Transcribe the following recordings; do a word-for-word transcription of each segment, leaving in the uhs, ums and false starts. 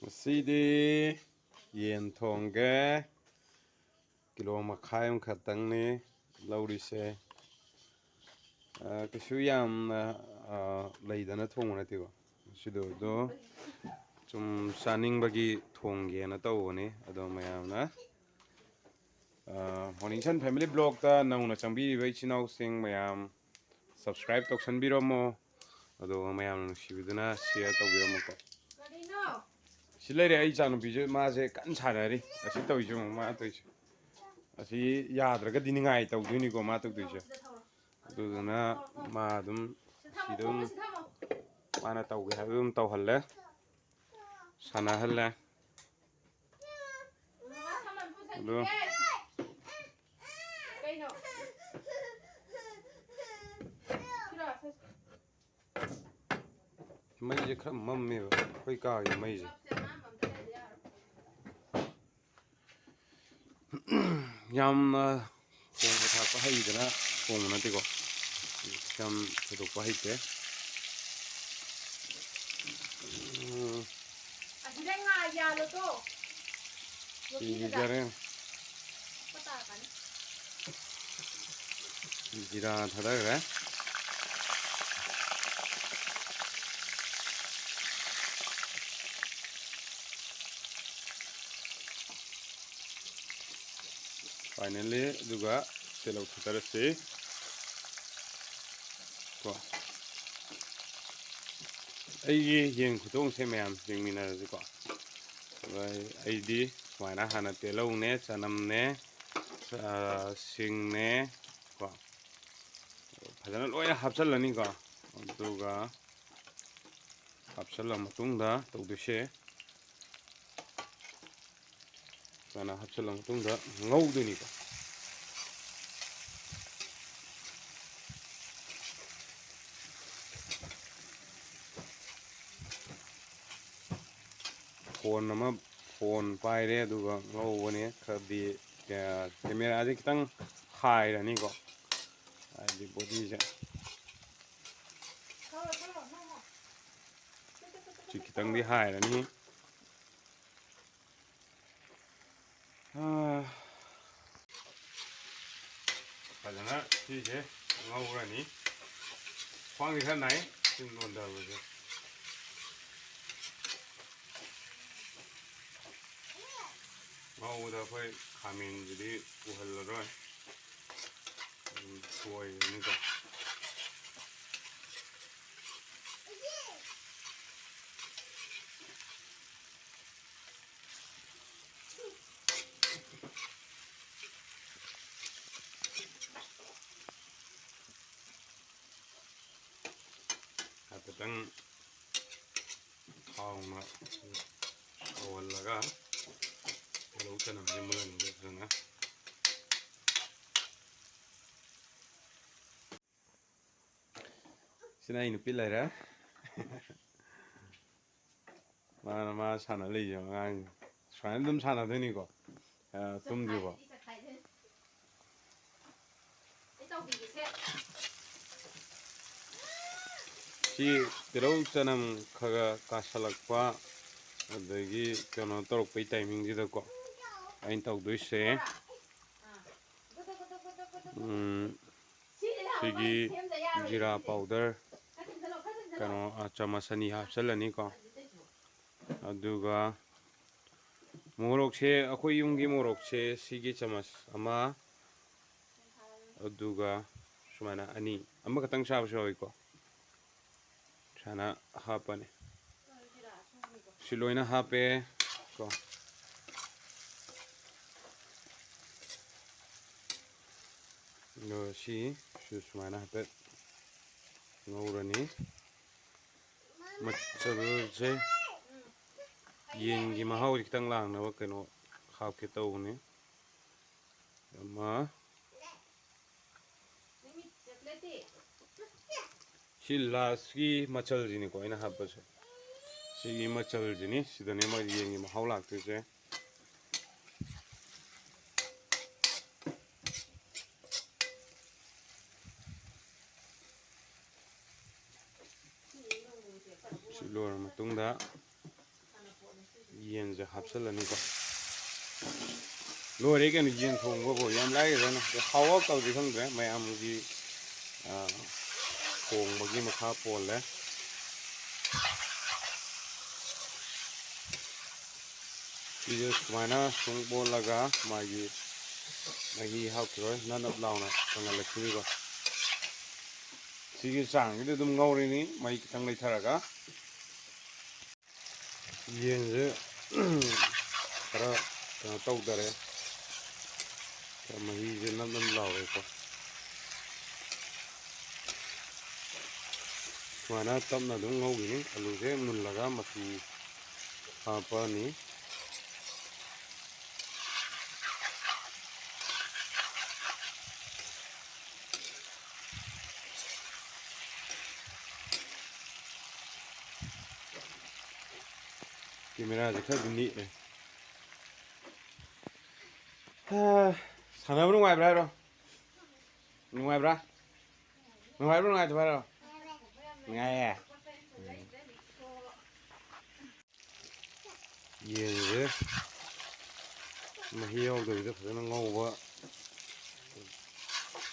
ꯉꯁꯤꯗꯤ ꯌꯦꯟ ꯊꯣꯡꯒꯦ꯫ ꯀꯤꯂꯣ ꯃꯈꯥꯏ ꯑꯃꯈꯛꯇꯪꯅꯤ ꯂꯧꯔꯤꯁꯦ꯫ ꯑ, ꯀꯩꯁꯨ ꯌꯥꯝꯅ, ꯑ, ꯂꯩꯗꯅ ꯊꯣꯡꯕ ꯅꯠꯇꯦꯀꯣ꯫ ꯁꯤꯗ ꯑꯗꯣ ꯁꯨꯝ ꯆꯥꯅꯤꯡꯕꯒꯤ ꯊꯣꯡꯒꯦꯅ ꯇꯧꯕꯅꯤ꯫ ꯑꯗꯣ ꯃꯌꯥꯝꯅ, ꯑ, Morningsun Family Vlogꯇ ꯅꯧꯅ ꯆꯪꯕꯤꯔꯤꯕ ꯏꯆꯤꯟ ꯏꯅꯥꯎꯁꯤꯡ ꯃꯌꯥꯝ subscribe ꯇꯧꯁꯟꯕꯤꯔꯝꯃꯣ꯫ ꯑꯗꯨꯒ ꯃꯌꯥꯝꯅ ꯅꯨꯡꯁꯤꯕꯤꯗꯨꯅ share ꯇꯧꯕꯤꯔꯝꯃꯨꯀꯣ꯫ ꯁꯤ ꯂꯩꯔꯦ ꯑꯩ ꯏꯆꯥꯅꯨꯄꯤꯁꯦ, ꯃꯥꯁꯦ ꯀꯟꯅ ꯁꯥꯟꯅꯔꯤ꯫ ꯑꯁꯤ ꯇꯧꯔꯤꯁꯦ ꯌꯦꯡꯉꯣ ꯃꯥ ꯇꯧꯔꯤꯁꯦ꯫ ꯑꯁꯤ ꯌꯥꯗ꯭ꯔꯒꯗꯤ ꯅꯤꯡꯉꯥꯏ ꯇꯧꯗꯣꯏꯅꯤꯀꯣ ꯃꯥ ꯇꯧꯗꯣꯏꯁꯦ꯫ ꯑꯗꯨꯗꯨꯅ ꯃꯥ ꯑꯗꯨꯝ ꯁꯤꯗ ꯑꯗꯨꯝ ꯃꯥꯅ ꯇꯧꯒꯦ ꯍꯥꯏꯕꯗꯨ ꯑꯗꯨꯝ ꯇꯧꯍꯜꯂꯦ, ꯁꯥꯟꯅꯍꯜꯂꯦ꯫ ꯑꯗꯨ ꯃꯩꯁꯦ ꯈꯔ ꯃꯝꯃꯦꯕ ꯑꯩꯈꯣꯏ ꯀꯥꯒꯤ ꯃꯩꯁꯦ꯫ ꯌꯥꯝꯅ ꯊꯣꯡꯕ ꯊꯥꯛꯄ ꯍꯩꯗꯅ ꯊꯣꯡꯕ ꯅꯠꯇꯦꯀꯣ꯫ ꯌꯥꯝ ꯊꯣꯏꯗꯣꯛꯄ ꯍꯩꯇꯦ꯫ ꯎꯝ꯫ ꯑꯁꯤꯗ ꯉꯥ ꯌꯥꯜꯂꯣꯗꯣ꯫ ꯁꯤꯒꯤꯖꯔꯦ꯫ ꯖꯤꯔꯥ ꯊꯥꯗꯈ꯭ꯔꯦ꯫ Finally, ꯑꯗꯨꯒ ꯁꯦ ꯂꯧꯊꯣꯛꯆꯔꯁꯤ꯫ ꯀꯣ꯫ ꯑꯩꯒꯤ ꯌꯦꯟ ꯈꯨꯊꯣꯡꯁꯦ ꯃꯌꯥꯝ ꯌꯦꯡꯃꯤꯟꯅꯔꯁꯤꯀꯣ꯫ ꯑꯗ ꯑꯩꯗꯤ ꯁꯨꯃꯥꯏꯅ ꯍꯥꯟꯅ ꯇꯤꯜꯍꯧꯅꯦ, ꯆꯅꯝꯅꯦ, ꯑ, ꯁꯤꯡꯅꯦ, ꯀꯣ꯫ ꯐꯖꯅ ꯂꯣꯏꯅ ꯍꯥꯞꯆꯜꯂꯅꯤꯀꯣ꯫ ꯑꯗꯨꯒ ꯍꯥꯞꯆꯜꯂ ꯃꯇꯨꯡꯗ ꯇꯧꯗꯣꯏꯁꯦ, ꯁꯨꯃꯥꯏꯅ ꯍꯥꯞꯆꯜꯂ ꯃꯇꯨꯡꯗ ꯉꯧꯗꯣꯏꯅꯤꯀꯣ꯫ ꯐꯣꯟ ꯑꯃ, ꯐꯣꯟ ꯄꯥꯏꯔꯦ ꯑꯗꯨꯒ ꯉꯧꯕꯅꯦ꯫ ꯈꯔꯗꯤ, ꯑ, cameraꯁꯦ ꯈꯤꯇꯪ ꯍꯥꯏꯔꯅꯤꯀꯣ, ꯍꯥꯏꯗꯤ bodyꯁꯦ꯫ ꯁꯤ ꯈꯤꯇꯪꯗꯤ ꯍꯥꯏꯔꯅꯤ꯫ ꯁꯤꯁꯦ ꯉꯧꯔꯅꯤ꯫ ꯈ꯭ꯋꯥꯡꯁꯦ ꯈꯔ ꯅꯥꯏ ꯁꯤ ꯅꯣꯟꯊꯕꯁꯦ꯫ ꯉꯧꯕꯗ ꯑꯩꯈꯣꯏ ꯈꯥꯃꯦꯟꯁꯤꯗꯤ ꯎꯍꯜꯂꯔꯣꯏ, ꯑꯗꯨꯝ ꯁꯣꯏꯔꯅꯤꯀꯣ꯫ ꯍꯥꯏꯐꯦꯠꯇꯪ ꯊꯥꯎꯅ ꯁꯧꯍꯜꯂꯒ ꯇꯤꯜꯍꯧ ꯆꯅꯝꯁꯦ ꯃꯨꯜꯍꯟꯒꯦ ꯐꯖꯅ꯫ ꯁꯤꯅ ꯑꯩ ꯅꯨꯄꯤ ꯂꯩꯔꯦ꯫ ꯃꯥꯅ ꯃꯥ ꯁꯥꯟꯅ ꯂꯩꯌꯦ ꯑꯉꯥꯡꯁꯦ꯫ ꯁꯨꯃꯥꯏꯅ ꯑꯗꯨꯝ ꯁꯥꯟꯅꯗꯣꯏꯅꯤꯀꯣ, ꯑ, ꯇꯨꯝꯗ꯭ꯔꯤꯕꯣ꯫ ꯁꯤ ꯇꯤꯜꯍꯧ ꯆꯅꯝ ꯈꯔ ꯈꯔ ꯀꯥꯁꯜꯂꯛꯄ, ꯑꯗꯒꯤ ꯀꯩꯅꯣ ꯇꯧꯔꯛꯄꯩ ꯇꯥꯏꯃꯤꯡꯁꯤꯗꯀꯣ ꯑꯩꯅ ꯇꯧꯗꯣꯏꯁꯦ, ꯎꯝ, ꯁꯤꯒꯤ ꯖꯤꯔꯥ ꯄꯥꯎꯗꯔ ꯀꯩꯅꯣ, ꯑ, ꯆꯥꯃꯁ ꯑꯅꯤ ꯍꯥꯞꯆꯤꯜꯂꯅꯤꯀꯣ꯫ ꯑꯗꯨꯒ ꯃꯣꯔꯣꯛꯁꯦ, ꯑꯩꯈꯣꯏ ꯌꯨꯝꯒꯤ ꯃꯣꯔꯣꯛꯁꯦ ꯁꯤꯒꯤ ꯆꯥꯃꯁ ꯑꯃ, ꯑꯗꯨꯒ ꯁꯨꯃꯥꯏꯅ ꯑꯅꯤ, ꯑꯃꯈꯛꯇꯪ ꯆꯥꯕꯁꯨ ꯌꯥꯎꯏꯀꯣ꯫ ꯁꯨꯃꯥꯏꯅ ꯍꯥꯞꯄꯅꯤ꯫ ꯁꯤ ꯂꯣꯏꯅ ꯍꯥꯞꯄꯦ ꯀꯣ꯫ ꯑꯗꯣ ꯁꯤ ꯁꯨ ꯁꯨꯃꯥꯏꯅ ꯍꯥꯏꯐꯦꯠ ꯉꯧꯔꯅꯤ꯫ ꯃꯆꯜꯁꯦ ꯌꯦꯟꯒꯤ ꯃꯍꯥꯎꯁꯦ ꯈꯤꯇꯪ ꯂꯥꯡꯅꯕ ꯀꯩꯅꯣ ꯍꯥꯞꯀꯦ ꯇꯧꯕꯅꯤ꯫ ꯑꯃ, ꯁꯤ ꯂꯥꯁꯀꯤ ꯃꯆꯜꯁꯤꯅꯤꯀꯣ ꯑꯩꯅ ꯍꯥꯞꯄꯁꯦ꯫ ꯁꯤꯒꯤ ꯃꯆꯜꯁꯤꯅꯤ, ꯁꯤꯗꯅꯦ ꯃꯥꯒꯤ ꯌꯦꯟꯒꯤ ꯃꯍꯥꯎ ꯂꯥꯛꯇꯣꯏꯁꯦ꯫ ꯁꯤ ꯂꯣꯏꯔ ꯃꯇꯨꯡꯗ ꯌꯦꯟꯁꯦ ꯍꯥꯞꯆꯤꯜꯂꯅꯤꯀꯣ꯫ ꯂꯣꯏꯔꯦ ꯀꯩꯅꯣ, ꯌꯦꯟ ꯊꯣꯡꯕꯕꯨ꯫ ꯌꯥꯝ ꯂꯥꯏꯒꯗꯅ꯫ ꯑꯗꯣ ꯍꯥꯎꯕ ꯍꯥꯎꯇꯕꯗꯤ ꯈꯪꯗ꯭ꯔꯦ, ꯃꯌꯥꯝꯒꯤ, ꯑ, ꯊꯣꯡꯕꯒꯤ ꯃꯈꯥ ꯄꯣꯜꯂꯦ꯫ ꯁꯤꯁꯦ ꯁꯨꯃꯥꯏꯅ ꯁꯨꯝ ꯑꯣꯜꯂꯒ ꯃꯥꯒꯤ ꯃꯍꯤ ꯍꯥꯞꯈꯤꯔꯣꯏ, ꯅꯞ ꯅꯞ ꯂꯥꯎꯅ ꯀꯪꯍꯜꯂꯛꯈꯤꯅꯤꯀꯣ꯫ ꯁꯤꯒꯤ ꯆꯥꯡꯁꯤꯗꯤ ꯑꯗꯨꯝ ꯉꯧꯔꯤꯅꯤ, ꯃꯩ ꯈꯤꯇꯪ ꯂꯩꯊꯔꯒ꯫ ꯌꯦꯟꯁꯦ ꯈꯔ ꯀꯩꯅꯣ ꯇꯧꯗꯔꯦ, ꯈꯔ ꯃꯍꯤꯁꯦ ꯅꯞ ꯅꯞ ꯂꯥꯎꯔꯦꯀꯣ꯫ ꯁꯨꯃꯥꯏꯅ ꯇꯞꯅ ꯑꯗꯨꯝ ꯉꯧꯈꯤꯅꯤ꯫ ꯑꯂꯨꯁꯦ ꯃꯨꯜꯂꯒ ꯃꯆꯨ ꯍꯥꯞꯄꯅꯤ꯫ ꯀꯦꯃꯦꯔꯥꯁꯦ ꯈꯔꯗꯤ ꯅꯤꯛꯑꯦ꯫ ꯍꯥ, ꯁꯥꯟꯅꯕ ꯅꯨꯡꯉꯥꯏꯕ꯭ꯔꯥ ꯍꯥꯏꯔꯣ? ꯅꯨꯡꯉꯥꯏꯕ꯭ꯔꯥ? ꯅꯨꯡꯉꯥꯏꯕ꯭ꯔꯥ ꯅꯨꯡꯉꯥꯏꯇꯕ꯭ꯔꯥ ꯍꯥꯏꯔꯣ? ꯅꯨꯡꯉꯥꯏꯌꯦ꯫ ꯌꯦꯟꯁꯦ ꯃꯍꯤ ꯌꯥꯎꯗꯕꯤꯗ ꯐꯖꯅ ꯉꯧꯕ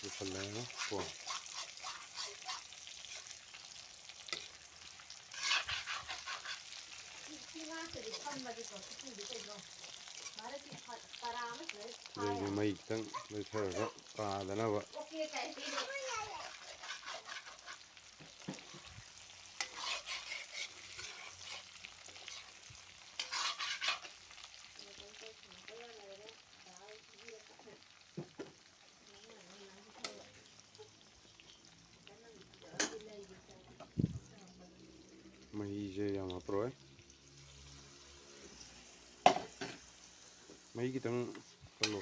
ꯂꯣꯏꯁꯜꯂꯦ ꯀꯣ꯫ ꯑꯗꯩꯗꯤ ꯃꯩ ꯈꯤꯇꯪ ꯂꯩꯊꯔꯒ ꯀꯥꯗꯅꯕ꯫ ꯃꯍꯤꯁꯦ ꯌꯥꯝ ꯍꯥꯞꯄꯔꯣꯏ꯫ ꯃꯍꯤ ꯈꯤꯇꯪ ꯀꯜꯂꯣ꯫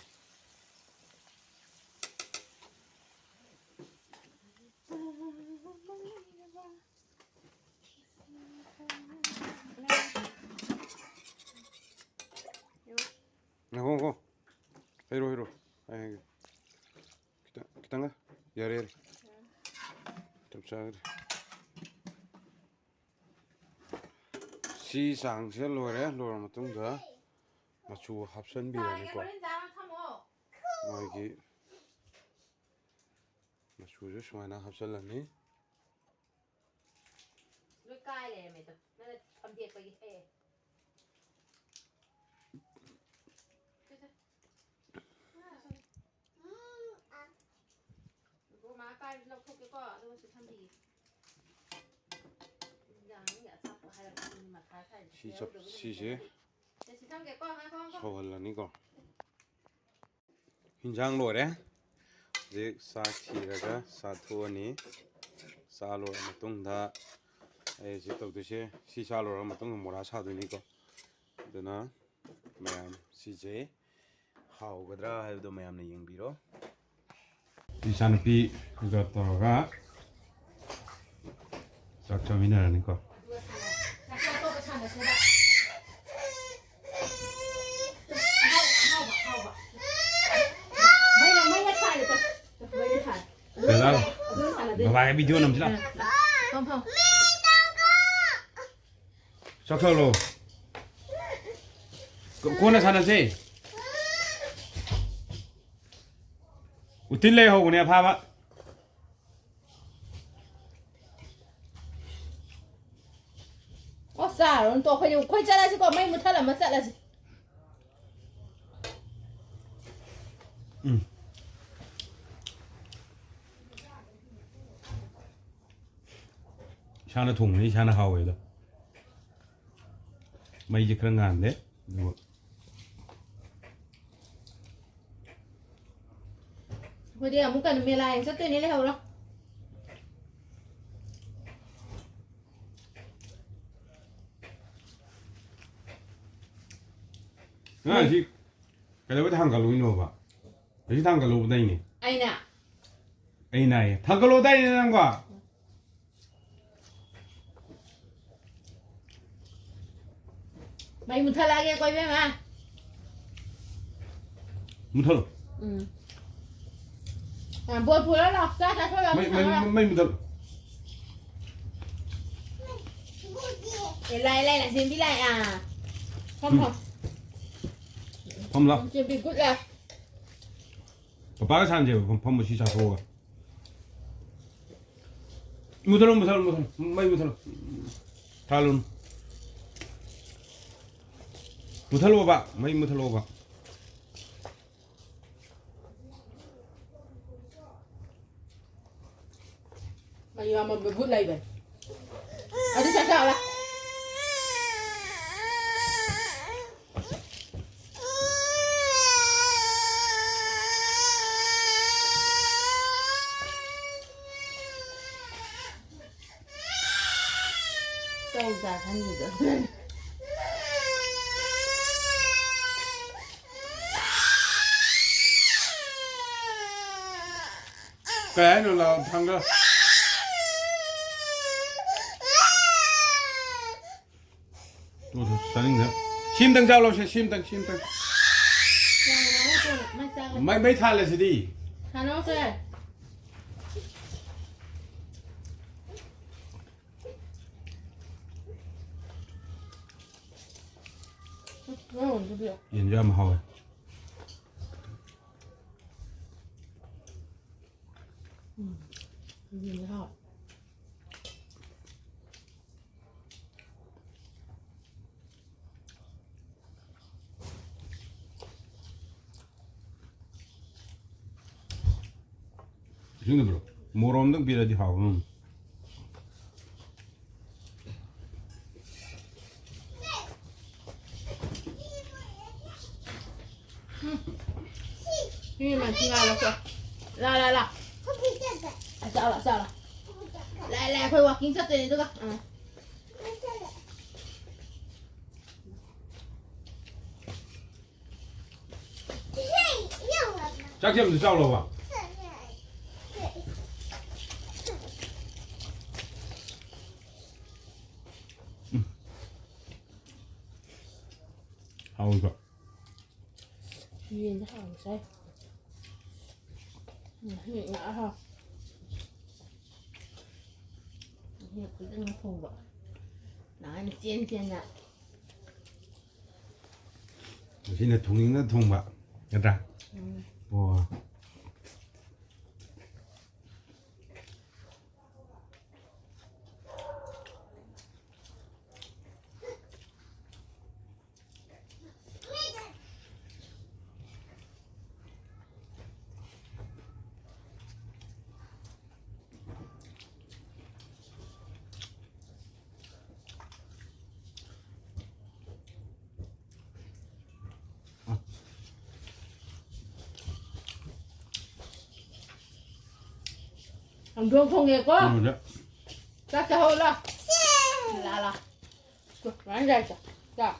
ꯉꯥꯏꯈꯣ, ꯉꯥꯏꯈꯣ꯫ ꯍꯩꯔꯣ, ꯍꯩꯔꯣ꯫ ꯑꯩ ꯍꯥꯏꯒꯦ꯫ ꯈꯤꯇꯪ, ꯈꯤꯇꯪꯒ꯫ ꯌꯥꯔꯦ, ꯌꯥꯔꯦ꯫ ꯆꯞ ꯆꯥꯈ꯭ꯔꯦ꯫ ꯁꯤ ꯆꯥꯡꯁꯦ ꯂꯣꯏꯔꯦ꯫ ꯂꯣꯏꯔ ꯃꯇꯨꯡꯗ ꯃꯆꯨ ꯍꯥꯞꯆꯤꯟꯕꯤꯔꯅꯤꯀꯣ꯫ ꯃꯥꯒꯤ ꯃꯆꯨꯁꯨ ꯁꯨꯃꯥꯏꯅ ꯍꯥꯞꯆꯤꯜꯂꯅꯤ꯫ ꯂꯣꯏ ꯀꯥꯏ ꯂꯩꯔꯝꯃꯦꯗꯣ꯫ ꯅꯪꯅ ꯊꯝꯗꯦꯛꯄꯒꯤ꯫ ꯑꯦ꯫ ꯁꯦ, ꯁꯦ꯫ ꯁꯦ, ꯁꯦ꯫ ꯉꯥꯏꯈꯣ, ꯃꯥ ꯀꯥꯏꯕꯁꯤ ꯂꯧꯊꯣꯛꯀꯦꯀꯣ, ꯑꯗꯨꯒ ꯁꯤ ꯊꯝꯕꯤꯒꯦ꯫ ꯌꯥꯅꯤ, ꯑꯆꯥꯄꯣꯠ ꯍꯥꯏꯔꯛꯄꯅꯤ, ꯃꯊꯥ ꯁꯥꯏꯁꯦ꯫ ꯁꯤ ꯆꯞ-, ꯁꯤꯁꯦ ꯁꯦ, ꯁꯤ ꯊꯝꯒꯦꯀꯣ, ꯉꯥꯏꯈꯣ, ꯉꯥꯏꯈꯣ꯫ ꯁꯧꯍꯜꯂꯅꯤꯀꯣ꯫ ꯍꯤꯟꯖꯥꯡ ꯂꯣꯏꯔꯦ꯫ ꯍꯧꯖꯤꯛ ꯆꯥꯛ ꯊꯤꯔꯒ ꯆꯥꯊꯣꯛꯑꯅꯤ꯫ ꯆꯥ ꯂꯣꯏꯔ ꯃꯇꯨꯡꯗ ꯑꯩ ꯍꯧꯖꯤꯛ ꯇꯧꯗꯣꯏꯁꯦ, ꯁꯤ ꯆꯥ ꯂꯣꯏꯔ ꯃꯇꯨꯡꯗ ꯃꯣꯔꯥ ꯁꯥꯗꯣꯏꯅꯤꯀꯣ꯫ ꯑꯗꯨꯅ ꯃꯌꯥꯝ ꯁꯤꯁꯦ ꯍꯥꯎꯒꯗ꯭ꯔꯥ ꯍꯥꯏꯕꯗꯣ ꯃꯌꯥꯝꯅ ꯌꯦꯡꯕꯤꯔꯣ꯫ ꯏꯆꯥꯅꯨꯄꯤꯒ ꯇꯧꯔꯒ ꯆꯥꯛ ꯆꯥꯃꯤꯟꯅꯔꯅꯤꯀꯣ꯫ ꯃꯩꯅ, ꯃꯩꯅ ꯊꯥꯜꯂꯦ꯫ ꯕꯕꯥꯒ ꯚꯤꯗꯤꯑꯣ ꯅꯝꯁꯤꯂꯥ꯫ ꯐꯝ, ꯐꯝ꯫ ꯆꯥꯛ ꯆꯥꯔꯣ꯫ ꯀ-, ꯀꯣꯟꯅ ꯁꯥꯟꯅꯁꯦ꯫ ꯎꯇꯤꯜ ꯂꯩꯍꯧꯕꯅꯦ ꯑꯐꯥꯕ꯫ ꯑꯣ, ꯆꯥꯔꯨꯔꯅꯨ ꯇꯣ, ꯑꯩꯈꯣꯏ, ꯑꯩꯈꯣꯏ ꯆꯠꯂꯁꯤꯀꯣ, ꯃꯩ ꯃꯨꯠꯊꯠꯂꯝꯃ ꯆꯠꯂꯁꯤ꯫ ꯎꯝ꯫ ꯏꯁꯥꯅ ꯊꯣꯡꯕꯅꯤ, ꯏꯁꯥꯅ ꯍꯥꯎꯋꯦ ꯑꯗꯣ꯫ ꯃꯩꯁꯦ ꯈꯔ ꯉꯥꯟꯗꯦ꯫ ꯑꯗꯨꯒ ꯑꯩꯈꯣꯏꯗꯤ ꯑꯃꯨꯛ ꯀꯩꯅꯣ ꯃꯦꯂꯥ ꯌꯦꯡ ꯆꯠꯇꯣꯏꯅꯦ, ꯂꯩꯍꯧꯔꯣ꯫ ꯉꯥ ꯁꯤ ꯀꯩꯗꯧꯕꯩ ꯊꯥꯡꯒꯠꯂꯨꯏꯅꯣꯕ? ꯑꯁꯤ ꯊꯥꯡꯒꯠꯂꯨꯕꯗꯩꯅꯦ꯫ ꯑꯩꯅ? ꯑꯩꯅ ꯍꯥꯏꯌꯦ, ꯊꯥꯡꯒꯠꯂꯨꯕꯗꯩꯅꯦ ꯅꯪꯕꯣ꯫ ꯃꯩ ꯃꯨꯊꯠꯂꯛꯑꯒꯦꯀꯣ, ꯏꯕꯦꯝꯃ꯫ ꯃꯨꯊꯠꯂꯣ꯫ ꯎꯝ꯫ ꯑ, ꯕꯣꯜ ꯄꯨꯔ ꯂꯥꯛꯑꯣ, ꯆꯥ ꯆꯥꯊꯣꯛ ꯂꯥꯛꯑꯣ꯫ ꯃꯩ, ꯃꯩ, ꯃꯩ ꯃꯨꯊꯠꯂꯣ꯫ ꯑꯦ, ꯂꯥꯛꯑꯦ, ꯂꯥꯛꯑꯦ, ꯂꯥꯛꯑꯦ, ꯆꯦꯟꯕꯤ ꯂꯥꯛꯑꯦ, ꯑꯥ꯫ ꯐꯝ, ꯎꯝ꯫ ꯐꯝ꯫ ꯐꯝ ꯂꯥꯎ꯫ ꯆꯦꯟꯕꯤ, good luck꯫ ꯄꯄꯥꯒ ꯁꯥꯟꯅꯁꯦꯕ, ꯐꯝ-, ꯐꯝꯃꯣ ꯁꯤ ꯆꯥꯊꯣꯛꯑꯒ꯫ ꯃꯨꯊꯠꯂꯣ, ꯃꯨꯊꯠꯂꯣ, ꯃꯨꯊꯠꯂꯣ꯫ ꯃꯩ ꯃꯨꯊꯠꯂꯣ꯫ ꯊꯥꯜꯂꯨꯅꯨ꯫ ꯃꯨꯊꯠꯂꯣꯕ, ꯃꯩ ꯃꯨꯊꯠꯂꯣꯕ꯫ ꯃꯩ ꯑꯃꯝꯕ ꯕꯨꯠ ꯂꯩꯕꯅꯤ꯫ ꯑꯗꯨ ꯆꯥꯛ ꯆꯥꯎꯔꯦ꯫ ꯆꯥꯛ ꯆꯥꯁꯟꯕꯗꯣ꯫ ꯀꯩ ꯍꯥꯏꯅꯣ ꯂꯥꯎ ꯊꯥꯡꯒ? ꯇꯨ, ꯇꯨ, ꯆꯥꯅꯤꯡꯗꯦ꯫ ꯁꯤꯝꯇꯪ ꯆꯥꯎ ꯂꯥꯎꯁꯦ, ꯁꯤꯝꯇꯪ, ꯁꯤꯝꯇꯪ꯫ ꯃꯩ, ꯃꯩ ꯊꯥꯜꯂꯦ ꯁꯤꯗꯤ꯫ ꯁꯥꯟꯅꯧꯁꯦ꯫ ꯌꯦꯟꯁꯨ ꯌꯥꯝ ꯍꯥꯎꯋꯦ꯫ ꯎꯝ, ꯌꯦꯟꯁꯨ ꯍꯥꯎꯋꯦ꯫ ꯏꯁꯤꯡꯗꯨ ꯄꯤꯔꯛꯑꯣ꯫ ꯃꯣꯔꯣꯛ ꯑꯝꯇꯪ ꯄꯤꯔꯗꯤ ꯍꯥꯎꯕꯅꯤ꯫ ꯁꯤ ꯃꯊꯤ ꯉꯥ ꯂꯧꯊꯣꯛ꯫ ꯂꯥ, ꯂꯥ, ꯂꯥ꯫ ꯆꯥꯎ ꯂꯥ, ꯆꯥꯎ ꯂꯥ꯫ ꯂꯥꯛꯑꯦ, ꯂꯥꯛꯑꯦ, ꯑꯩꯈꯣꯏ walking ꯆꯠꯇꯣꯏꯅꯦ ꯑꯗꯨꯒ꯫ ꯑꯥ꯫ ꯆꯥꯛꯁꯦ ꯑꯝꯇ ꯆꯥꯎ ꯂꯥꯎꯕ꯫ ꯎꯝ꯫ ꯍꯥꯎꯋꯤꯀꯣ? ꯌꯦꯟꯁꯦ ꯍꯥꯎꯅ ꯆꯥꯏ꯫ ꯉꯁꯤ ꯉꯥ ꯍꯥꯎ-, ꯉꯁꯤ ꯐꯖꯅ ꯊꯣꯡꯕ꯫ ꯅꯍꯥꯟ ꯆꯦꯟ ꯆꯦꯟꯅ꯫ ꯉꯁꯤꯅ ꯊꯣꯡꯅꯤꯡꯅ ꯊꯣꯡꯕ, ꯅꯠꯇ꯭ꯔꯥ? ꯎꯝ꯫ ꯑꯣ꯫ ꯈꯣꯡꯗ꯭ꯔꯨꯝ ꯊꯣꯡꯉꯦꯀꯣ꯫ ꯊꯣꯡꯉꯨꯔꯦ꯫ ꯆꯥꯛ ꯆꯥꯍꯧꯔꯣ꯫ ꯂꯥ, ꯂꯥ꯫ ꯀꯃꯥꯏꯅ ꯆꯥꯏ ꯆꯥꯛ? ꯆꯥꯛ꯫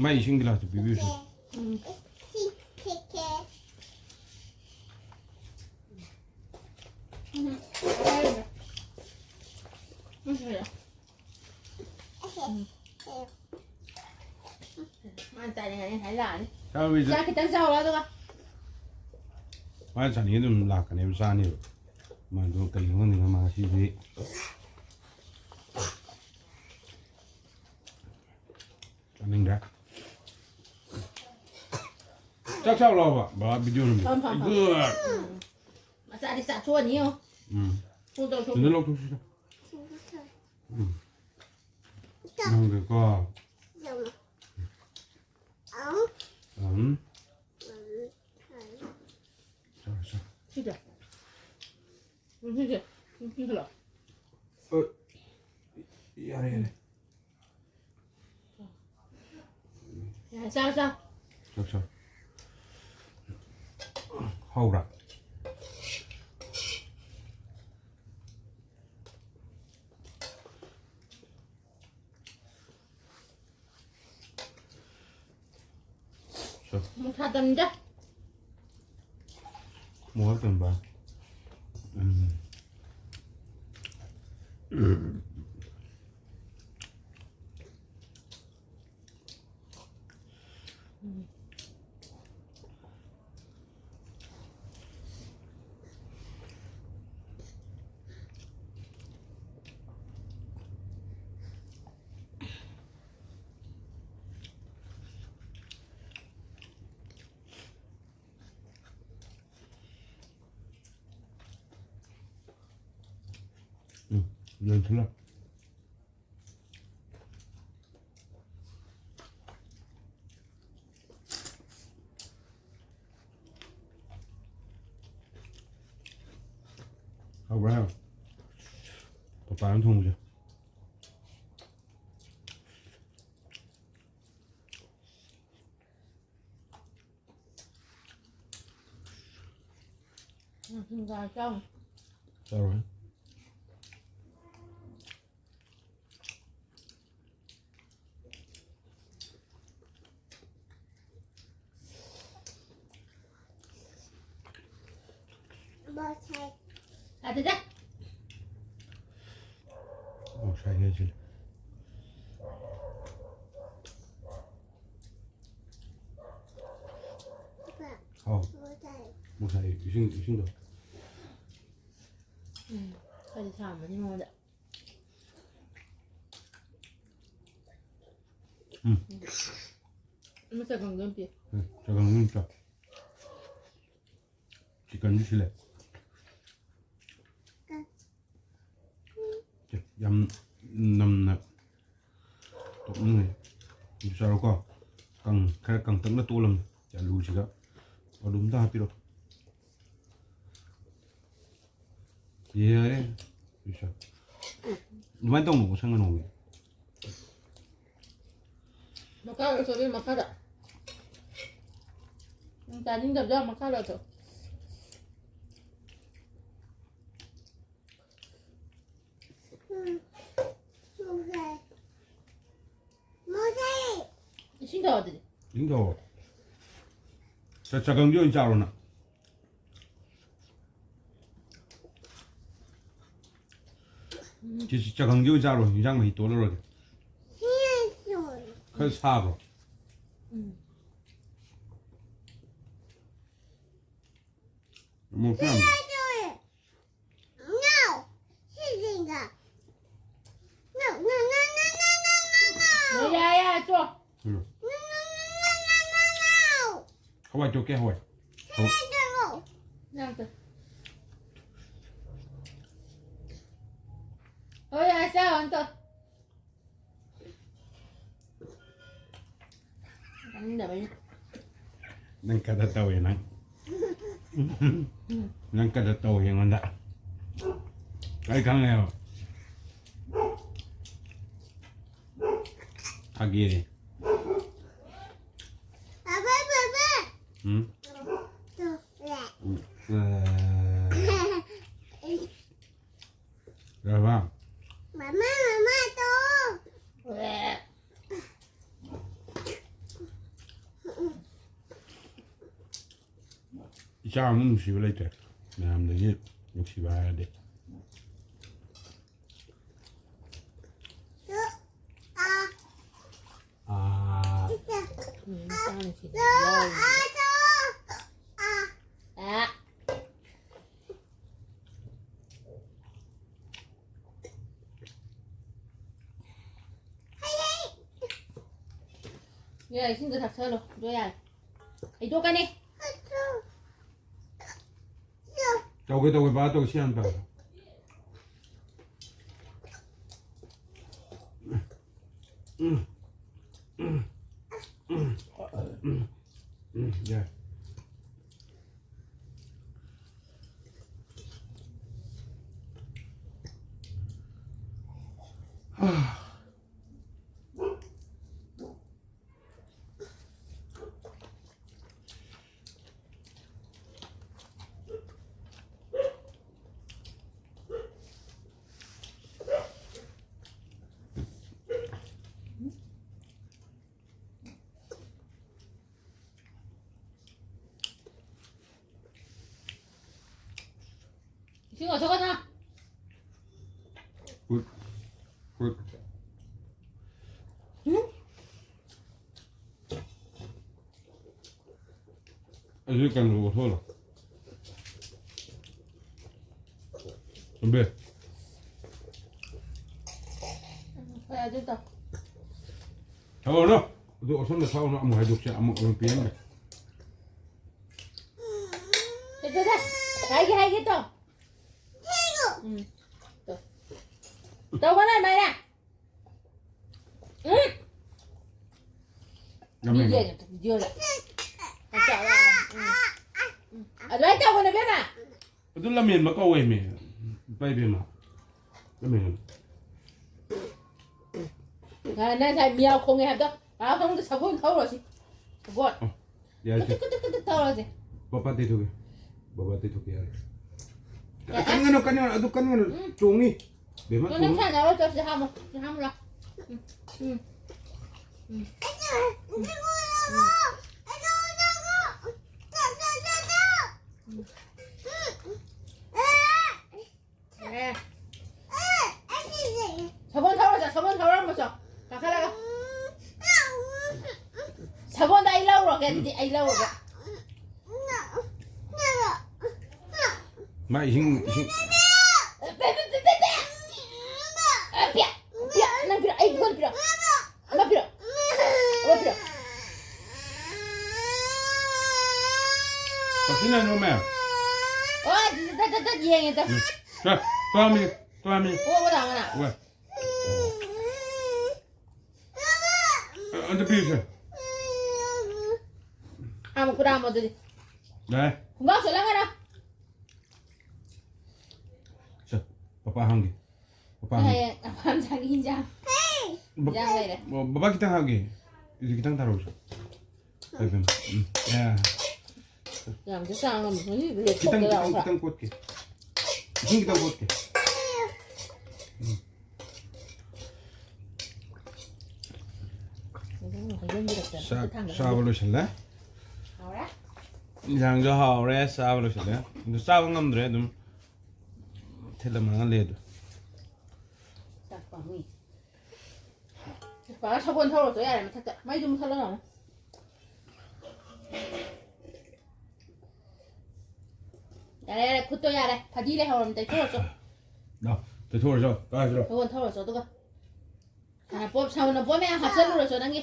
ꯃꯥꯏ ꯏꯁꯤꯡ ꯒꯤꯂꯥꯁꯇꯨ ꯄꯤꯕꯤꯌꯨꯁꯦ꯫ ꯎꯝ꯫ ꯎꯝ꯫ ꯎꯝ꯫ ꯃꯥꯅ ꯆꯥꯅꯤꯡꯉꯗꯤ ꯉꯁꯥꯏ ꯂꯥꯛꯑꯅꯤ꯫ ꯆꯥꯕꯤꯗ ꯆꯥꯛ ꯈꯤꯇꯪ ꯆꯥꯎꯔꯣ ꯑꯗꯨꯒ꯫ ꯃꯥꯅ ꯆꯥꯅꯤꯡꯉꯤ ꯑꯗꯨꯝ ꯂꯥꯛꯀꯅꯦꯕ, ꯆꯥꯅꯦꯕ꯫ ꯃꯥꯗꯣ ꯀꯩꯅꯣ ꯈꯪꯗꯦ, ꯃꯥ ꯉꯁꯤꯗꯤ ꯆꯥꯅꯤꯡꯗ꯭ꯔꯦ꯫ ꯆꯥꯛ ꯆꯥꯎ ꯂꯥꯎꯕ, ꯕꯕꯥ video ꯅꯝꯃꯤ꯫ ꯐꯝ, ꯐꯝ, ꯐꯝ꯫ Good꯫ ꯎꯝ꯫ ꯃꯆꯥꯗꯤ ꯆꯥꯊꯣꯛꯑꯅꯤ ꯌꯦꯡꯉꯣ꯫ ꯎꯝ꯫ ꯄꯨꯡ ꯇꯔꯨꯛ ꯊꯣꯛ-꯫ ꯁꯤꯗ ꯂꯧꯊꯣꯛꯁꯤꯗ꯫ ꯎꯝ꯫ ꯅꯪꯒꯤꯀꯣ꯫ ꯎꯝ꯫ ꯆꯥꯔꯣ, ꯆꯥꯔꯣ꯫ ꯁꯤꯗ꯫ ꯎꯝ, ꯁꯤꯁꯦ꯫ ꯎꯝ, ꯁꯤ ꯈꯜꯂꯣ꯫ ꯑ, ꯌꯥꯔꯦ, ꯌꯥꯔꯦ꯫ ꯌꯥꯔꯦ, ꯆꯥꯔꯣ, ꯆꯥꯔꯣ꯫ ꯆꯥꯛ ꯆꯥꯔꯣ꯫ ꯍꯥꯎꯕ꯭ꯔꯥ? ꯁꯣ꯫ ꯃꯣꯔꯣꯛ ꯁꯥꯗꯕꯅꯤꯗ꯫ ꯃꯣꯔꯣꯛ ꯇꯝꯕ꯫ ꯎꯝ꯫ ꯎꯝ꯫ ꯎꯝ, ꯌꯦꯡꯁꯤꯜꯂꯣ꯫ ꯍꯥꯎꯕ꯭ꯔꯥ? ꯄꯄꯥꯅ ꯊꯣꯡꯕꯁꯦ꯫ ꯒꯥ ꯆꯥꯎ꯫ ꯆꯥꯔꯣꯏ꯫ ꯑꯗꯨꯗ꯫ ꯑꯣ, ꯁꯥꯏ, ꯁꯥꯏ, ꯁꯤꯜꯂꯦ꯫ ꯍꯥꯎ꯫ ꯃꯣꯔꯣꯛ ꯁꯥꯏ, ꯏꯁꯤꯡ, ꯏꯁꯤꯡꯗꯣ꯫ ꯎꯝ, ꯈꯔꯗꯤ ꯁꯥꯔꯝꯃꯅꯤ ꯃꯉꯣꯟꯗ꯫ ꯎꯝ꯫ ꯑꯃ ꯆꯒꯪꯗꯣ ꯑꯝ ꯄꯤꯌꯨ꯫ ꯎꯝ, ꯆꯒꯪꯗꯣ ꯑꯝ ꯆꯥꯎ꯫ ꯆꯤꯛꯀꯟꯁꯨ ꯁꯤꯜꯂꯦ꯫ ꯌꯥꯝ ꯅꯝꯅ ꯇꯣꯠꯅꯤꯡꯉꯦ꯫ ꯑꯗꯨ ꯆꯥꯔꯣꯀꯣ꯫ ꯀꯪ-, ꯈꯔ ꯀꯪꯇꯛꯅ ꯇꯣꯠꯂꯝꯅꯤ꯫ ꯑꯂꯨꯁꯤꯒ ꯑꯂꯨ ꯑꯝꯇ ꯍꯥꯞꯄꯤꯔꯣ꯫ ꯌꯥꯔꯦ꯫ ꯑꯗꯨꯃꯥꯏꯅ ꯇꯧꯅꯣ, ꯁꯪꯒꯅꯣꯃꯦ꯫ ꯃꯈꯥꯗ ꯆꯠꯂꯤ, ꯃꯈꯥꯗ꯫ ꯅꯪ ꯆꯥꯅꯤꯡꯗꯕꯗꯣ ꯌꯥꯝ ꯃꯈꯥꯗ ꯆꯠꯂꯣ꯫ ꯏꯁꯤꯡ ꯊꯛꯑꯣ ꯑꯗꯨꯗꯤ꯫ ꯏꯁꯤꯡ ꯊꯛꯑꯣ꯫ ꯆ-, ꯆꯒꯪꯗꯤ ꯑꯣꯏꯅ ꯆꯥꯔꯣ ꯅꯪ꯫ ꯎꯝ꯫ ꯁꯤ, ꯁꯤ ꯆꯒꯪꯗꯤ ꯑꯣꯏꯅ ꯆꯥꯔꯣ, ꯏꯟꯖꯥꯡ ꯃꯍꯤ ꯇꯣꯠꯂꯔꯣꯏꯒꯦ꯫ ꯈꯔ ꯁꯥꯕ꯭ꯔꯣ? ꯎꯝ꯫ ꯃꯣꯔꯣꯛꯁꯨ ꯌꯥꯝ ꯌꯥꯔꯦ, ꯌꯥꯔꯦ, ꯇꯣꯛ꯫ ꯎꯝ꯫ ꯍꯋꯥꯏ ꯇꯣꯛꯀꯦ, ꯍꯋꯥꯏ꯫ ꯍꯋꯥꯏ꯫ ꯅꯪ ꯇꯣꯛ꯫ ꯍꯣꯏ, ꯌꯥꯔꯦ, ꯆꯥꯔꯣ, ꯅꯪ ꯇꯣꯛ꯫ ꯆꯥꯅꯤꯡꯗꯕꯩꯅꯦ꯫ ꯅꯪ ꯀꯗꯔ ꯇꯧꯋꯦ ꯅꯪ꯫ ꯅꯪ ꯀꯗꯔ ꯇꯧꯋꯦ ꯑꯩꯉꯣꯟꯗ꯫ ꯑꯩ ꯈꯪꯉꯦꯕ꯫ ꯐꯥꯒꯤꯅꯦ꯫ ꯎꯝ? ꯎꯝ꯫ ꯌꯥꯔꯕ? ꯃꯃꯥ, ꯃꯃꯥ, ꯇꯣ꯫ ꯏꯆꯥ ꯑꯃꯨꯛ ꯅꯨꯡꯁꯤꯕ ꯂꯩꯇ꯭ꯔꯦ꯫ ꯃꯌꯥꯝꯗꯒꯤ ꯅꯨꯡꯁꯤꯕ ꯍꯥꯏꯔꯗꯤ꯫ ꯑꯥ꯫ ꯎꯝ, ꯏꯆꯥ ꯅꯨꯡꯁꯤꯕ ꯌꯥꯎꯔꯤꯕ꯫ ꯑꯥ꯫ ꯌꯥꯔꯦ, ꯏꯁꯤꯡꯗꯣ ꯊꯛꯆꯜꯂꯣ꯫ ꯑꯗꯣ ꯌꯥꯔꯦ꯫ ꯍꯩꯗꯣꯛꯀꯅꯤ꯫ ꯇꯧꯒꯦ, ꯇꯧꯒꯦ, ꯕꯥ ꯇꯧꯒꯦ, ꯁꯤ ꯍꯥꯟꯅ ꯇꯧꯒꯦ꯫ ꯎꯝ꯫ ꯎꯝ꯫ ꯎꯝ꯫ ꯎꯝ꯫ ꯌꯥꯔꯦ꯫ ꯏꯁꯤꯡ ꯂꯧꯊꯣꯛꯀꯅꯣ꯫ ꯍꯨꯠ꯫ ꯍꯨꯠ꯫ ꯎꯝ? ꯑꯗꯨ ꯀꯩꯅꯣ ꯂꯧꯊꯣꯛꯍꯜꯂꯣ꯫ ꯇꯣꯝꯕꯤ꯫ ꯍꯣꯏ, ꯑꯗꯨ ꯇꯧ꯫ ꯊꯛꯑꯣꯅꯣ꯫ ꯑꯗꯨ ꯑꯣꯁꯟꯗ ꯊꯛꯑꯣꯅꯣ꯫ ꯑꯃꯨꯛ ꯍꯥꯏꯗꯣꯛꯁꯦ꯫ ꯑꯃꯨꯛ ꯑꯃꯨꯛ ꯄꯤꯔꯝꯒꯦ꯫ ꯁꯦ, ꯁꯦ, ꯁꯦ꯫ ꯍꯥꯏꯒꯦ, ꯍꯥꯏꯒꯦ ꯇꯧ꯫ ꯎꯝ꯫ ꯇꯧ꯫ ꯇꯧꯒꯅꯣ ꯑꯗꯨꯃꯥꯏꯅ꯫ ꯎꯝ꯫ ꯂꯃꯦꯟ꯫ ꯃꯤꯒꯤ ꯑꯣꯏꯅ ꯚꯤꯗꯤꯑꯣꯗ꯫ ꯎꯝ꯫ ꯎꯝ꯫ ꯑꯗꯨꯃꯥꯏꯅ ꯇꯧꯒꯅꯣ ꯏꯕꯦꯝꯃ꯫ ꯑꯗꯨ ꯂꯃꯦꯟꯕ ꯀꯧꯋꯦꯃꯤ꯫ ꯏꯄꯥ ꯏꯕꯦꯝꯃ꯫ ꯂꯃꯦꯟ꯫ ꯅꯪ ꯉꯁꯥꯏ ꯃꯤꯌꯥꯎ ꯈꯣꯡꯉꯦ ꯍꯥꯏꯕꯗꯣ꯫ ꯑꯥ ꯐꯃꯨꯡꯗ ꯁꯒꯣꯜ ꯊꯧꯔꯨꯔꯁꯤ꯫ ꯁꯒꯣꯜ꯫ ꯑꯣ, ꯌꯥꯔꯦ, ꯁꯦ꯫ ꯀꯨꯇꯨꯛ, ꯀꯨꯇꯨꯛ, ꯀꯨꯇꯨꯛ ꯇꯧꯔꯁꯦ꯫ ꯄꯥꯄꯥ ꯇꯩꯊꯣꯛꯀꯦ꯫ ꯕꯕꯥ ꯇꯩꯊꯣꯛꯀꯦ ꯌꯥꯔꯦ꯫ ꯀꯟꯒꯅꯨ, ꯀꯟꯒꯅꯨ, ꯑꯗꯨ ꯀꯟꯒꯅꯨ꯫ ꯎꯝ꯫ ꯆꯣꯡꯅꯤ꯫ ꯕꯦꯝꯃ, ꯅꯪ ꯆꯣꯡꯅꯤ꯫ ꯁꯥꯟꯅꯔꯣꯏ, ꯆꯠꯁꯤ, ꯍꯥꯝꯃꯣ꯫ ꯁꯤ ꯍꯥꯝꯃꯨ ꯂꯥꯎ꯫ ꯎꯝ, ꯎꯝ, ꯎꯝ, ꯎꯝ꯫ ꯎꯝ꯫ ꯑꯦ꯫ ꯁꯒꯣꯜ ꯊꯧꯔꯁꯦ, ꯁꯒꯣꯜ ꯊꯧꯔꯝꯃꯣ ꯆꯣ꯫ ꯀꯥꯈꯠꯂꯒ꯫ ꯁꯒꯣꯜꯗ ꯑꯩ ꯂꯧꯔꯒꯦ, ꯑꯗꯨꯗꯤ ꯑꯩ ꯂꯧꯔꯒꯦ꯫ ꯃꯥ ꯏꯁꯤꯡ, ꯏꯁꯤꯡ꯫ ꯄꯦ, ꯄꯦ, ꯄꯦ, ꯄꯦ, ꯄꯦ꯫ ꯑꯦ, ꯄꯤꯌꯥ, ꯄꯤꯌꯥ, ꯅꯪ ꯄꯤꯔꯛꯑꯣ, ꯑꯩ ꯐꯣꯟ ꯄꯤꯔꯛꯑꯣ꯫ ꯑꯃ ꯄꯤꯔꯛꯑꯣ꯫ ꯑꯃ ꯄꯤꯔꯛꯑꯣ꯫ ꯀꯛꯆꯤꯡ ꯍꯥꯏꯅꯣ, ꯃꯌꯥꯝ? ꯑꯣ, ꯇꯠ, ꯇꯠ, ꯇꯠ, ꯌꯦꯡꯉꯦ, ꯇꯠ꯫ ꯁꯦ, ꯇꯣꯝꯕꯤ, ꯇꯣꯝꯕꯤ꯫ ꯑꯣ, ꯑꯣ, ꯂꯥꯛꯑꯣ, ꯂꯥꯛꯑꯣ꯫ ꯋꯦ꯫ ꯑ-, ꯑꯝꯇ ꯄꯤꯌꯨꯁꯦ꯫ ꯍꯥꯝꯃꯨ, ꯈꯨꯠ ꯍꯥꯝꯃꯨ ꯑꯗꯨꯗꯤ꯫ ꯌꯥꯔꯦ꯫ ꯈꯣꯡꯒ꯭ꯔꯥꯎ ꯆꯣꯠꯂꯝꯒꯅꯨ꯫ ꯁꯦ, ꯄꯄꯥ ꯍꯥꯝꯒꯦ꯫ ꯄꯄꯥ ꯍꯥꯝꯒꯦ꯫ ꯍꯌꯦꯡ ꯑꯄꯥꯝ ꯆꯥꯒꯤ ꯍꯤꯟꯖꯥꯡ꯫ ꯕ-, ꯍꯤꯟꯖꯥꯡ ꯂꯩꯔꯦ꯫ ꯕ-, ꯕꯕꯥ ꯈꯤꯇꯪ ꯍꯥꯝꯒꯦ꯫ ꯏꯗꯤ ꯈꯤꯇꯪ ꯊꯥꯔꯛꯎꯁꯦ꯫ ꯎꯝ, ꯌꯥ꯫ ꯌꯥꯝꯁꯨ ꯆꯥ ꯉꯝꯃꯣꯏ꯫ ꯉꯁꯤꯗꯤ ꯈꯤꯇꯪ, ꯂꯦꯛꯊꯣꯛꯇ ꯈꯤꯇꯪ, ꯌꯥꯎꯈ꯭ꯔꯥ? ꯈꯤꯇꯪ ꯀꯣꯠꯀꯦ꯫ ꯏꯁꯤꯡ ꯈꯤꯇꯪ ꯀꯣꯠꯀꯦ꯫ ꯎꯝ꯫ ꯍꯩꯖꯤꯟꯕꯤꯔꯛꯇꯅ ꯆꯥꯛ ꯊꯥꯡꯗ ꯆꯥꯕ ꯊꯝꯕꯤ꯫ ꯂꯣꯏꯁꯤꯜꯂꯦ꯫ ꯍꯥꯎꯔꯦ? ꯏꯟꯖꯥꯡꯁꯨ ꯍꯥꯎꯔꯦ, ꯆꯥꯕ ꯂꯣꯏꯁꯤꯜꯂꯦ꯫ ꯑꯗꯨ ꯆꯥꯕ ꯉꯝꯗ꯭ꯔꯦ, ꯑꯗꯨꯝ ꯊꯤꯜꯂꯝꯃꯒ ꯂꯩ ꯑꯗꯨ꯫ ꯆꯥꯛ ꯄꯥꯝꯃꯤ꯫ ꯄꯥ ꯁꯥꯄꯣꯟ ꯊꯧꯔꯛꯇꯣ ꯌꯥꯔꯦ ꯃꯊꯛꯇ꯫ ꯃꯩꯗꯨ ꯃꯨꯊꯠꯂꯒ ꯑꯃꯨꯛ꯫ ꯌꯥꯔꯦ, ꯌꯥꯔꯦ, ꯈꯨꯠꯇꯣ ꯌꯥꯔꯦ꯫ ꯐꯗꯤ ꯂꯩꯍꯧꯔꯝ ꯇꯩꯊꯣꯛꯑꯁꯨ꯫ ꯂꯥꯎ, ꯇꯩꯊꯣꯛꯑꯁꯨ, ꯀꯥꯏꯗ꯭ꯔꯣ? ꯁꯥꯄꯣꯟ ꯊꯧꯔꯁꯨ ꯑꯗꯨꯒ꯫ ꯁꯥꯄꯣꯟ, ꯁꯥꯄꯣꯟ ꯃꯌꯥꯝ ꯍꯥꯞꯆꯜꯂꯨꯔꯁꯨ ꯅꯪꯒꯤ꯫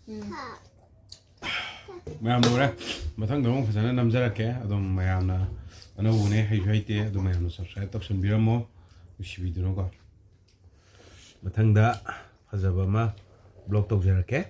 ꯎꯝ꯫ ꯃꯌꯥꯝ ꯂꯣꯏꯔꯦ꯫ ꯃꯊꯪꯗ ꯑꯃꯨꯛ ꯐꯖꯅ ꯅꯝꯖꯔꯛꯀꯦ꯫ ꯑꯗꯨꯝ ꯃꯌꯥꯝꯅ ꯑꯅꯧꯕꯅꯦ, ꯍꯩꯁꯨ ꯍꯩꯇꯦ꯫ ꯑꯗꯨ ꯃꯌꯥꯝꯅ subscribe ꯇꯧꯁꯟꯕꯤꯔꯝꯃꯣ꯫ ꯅꯨꯡꯁꯤꯕꯤꯗꯨꯅꯀꯣ꯫ ꯃꯊꯪꯗ ꯐꯖꯕ ꯑꯃ vlog ꯇꯧꯖꯔꯛꯀꯦ꯫